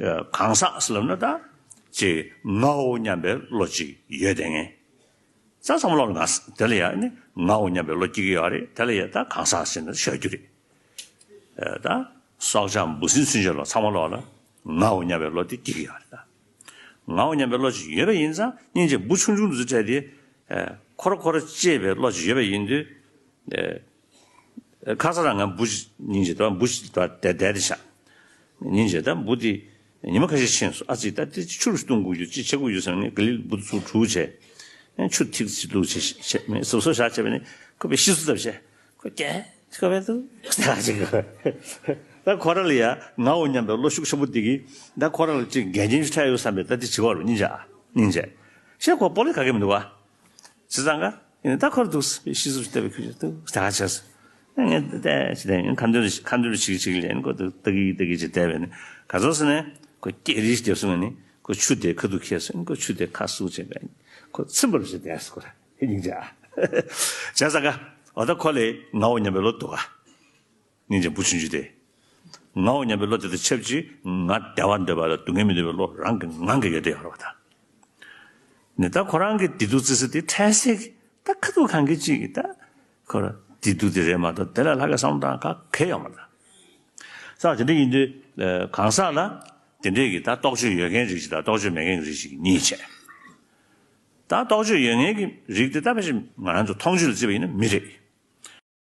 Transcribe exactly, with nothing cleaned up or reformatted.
གང་ཟག་ཟེར་ལབ་ན་ད་ཅིག་ངའོ་སྙམ་པའི་བློ་ཅིག་ཡོད་དེ་ངེས། ས་ཚང་མ་ལོག་ལ་ང་ས་དེ་ལ་ཡ་ནི་ངའོ་སྙམ་པའི་བློ་སྐྱེ་གི་ཡོད་རེད། དེ་ལ་ཡ་ད་གང་ཟག་ཟེར་ན་ཤོད་རྒྱུ་རེད། ད་སྲོག་ཆགས་འབུ་སྲིན་ཚུན་ཆད་ལ་ཚང་མ་ལོག་ལ་ངའོ་སྙམ་པའི་བློ་དེ་སྐྱེ་གི་ཡོད་རེད། ད་ངའོ་སྙམ་པའི་བློ་ཅིག་ཡོད་པ་ཡིན་ཙང་སྙིང་རྗེ་འབུ་ཆུང་ཆུང་དུ་ཚུར་འཕྲད་དེ་ཁོ་ར་ཁོ་ར་གཅེས་པའི་བློ་ཅིག་ཡོད་པ་ཡིན་དུས། ཁ་སང་རང་ང་འབུ་ཞིག་སྙིང་རྗེ་དང་འབུ་ཞིག་དང་བསྡད་བསྡད་དེ་བཞག་སྙིང་རྗེ་དང་འབུ་དེ་ཉི་མ་ཁ་ཤས་ཕྱིན་སོང་། ཨ་ཙི་ད་དེ་ཆུར་བཏུང་དགོས་རྒྱུ་ཅི་བྱེད་དགོས་རྒྱུ་ཟེར་ནས་ག་ལེར་འབུ་ཚུར་གྲུ་བྱས། ཆུ་ཐིགས་ཚིག་བླུགས་བྱས་བྱས་མེད་སོ་སོ་བཞག་བྱས་པ་ནི་ཁོ་པའི་ཤི་སུ་ལྟ་བྱས་ཁོ་སྐྱེ་ཁོ་པའི་དུ་ད་ཅིག་ད་ཁོ་ར་ལ་ཡ་ངའོ་སྙམ་པའི་བློ་ཤུགས་ཆེན་པོ་དེ་གིས་ད་ཁོ་ར་ལ་ཅིག་འགལ་རྐྱེན་ཞིག་འཕྲད་ཡོད་བསམ་པའི་ད་དེ་བྱེད་དགོས་རེད། སྙིང་རྗེ་ཨ་སྙིང་རྗེ་ཤེས་ཁོ་སྤོ་ལེ་ག་གེ་མི་འདུག་བ། བྱས་ཙང་ཀ་ཡིན་ད་ཁོར་འདུག་ཤི་སུ་ཞིག་བལྟས་པའི་ཁུལ་ཞིག་འདུག་ད་ག་བྱས་སོ། ངས་བལྟས་ཅི་བལྟས་ཡིན་ཁ་འདོན་ཁ་འདོན་ཞིག་ཞིག་ལེན་ཁོ་འདུག་ལྟ་གི་ལྟ་གི་ཅི་བལྟས་པས་ནི་ག་ཚོད་སོང་ནས་ཁོ་སྐྱེ་རིས་བརྒྱབ་སོང་ནི་ཁོ་ཆུ་དེ་ཁ་ཐུག་ཁྱེར་སོང་ཁོ་ཆུ་དེ་ཁ་སུ་བྱས་པས་ཁོ་ཚིམ་པར་བྱས་བསྡད་སོང་ཁོ་ར་སྙིང་རྗེ་ཨ། བྱས་ཙང་ཀ་འོ་ད་ཁོ་ལས་ངའོ་སྙམ་པའི་བློ་འདུག་ག་སྙིང་རྗེ་འབུ་ཆུང་ཆུང་དེ། ངའོ་སྙམ་པའི་བློ་དེ་དང་ཆབས་ཅིག་ང་བདེ་བ་འདོད་པ་དང་སྡུག་བསྔལ་མི་འདོད་པའི་བློ་རང་གི་ངང་གིས་ཡོད་དེ་ཡོད་རེད་བ་ད། ནི་ད་ཁོ་རང་གི་བདེ་སྡུག་བརྩི་ས་དེ་འཕྲལ་སེལ་གྱི་ད་ཁ་ཐུག་གང་གི་ཅིག་གི་ད་ཁོ་ར་བདེ་སྡུག་དེ་རེད་མ་གཏོགས་དེ་ལ་ལྷག་གི་བསམ་བློ་བཏང་ག་གེ་ཡོད་མ་རེད་ད། ས་དེ་འདྲ་ཡིན་དུས་གང་ཟག་ལ་དེ་འདྲས་ཀྱི་ད་རྟོག་དཔྱོད་ཡོད་མཁན་རིགས་ཅིག་དང་རྟོག་དཔྱོད་མེད་མཁན་རིགས་ཅིག་གཉིས་བྱས། ད་རྟོག་དཔྱོད་ཡོད་མཁན་གྱི་རིགས་དེ་ད་ཕལ་ཆེར་ང་རང་ཚོ་མཐོང་ཆོས་ལ་བརྩིས་པ་ཡིན་ན་མི་རེད།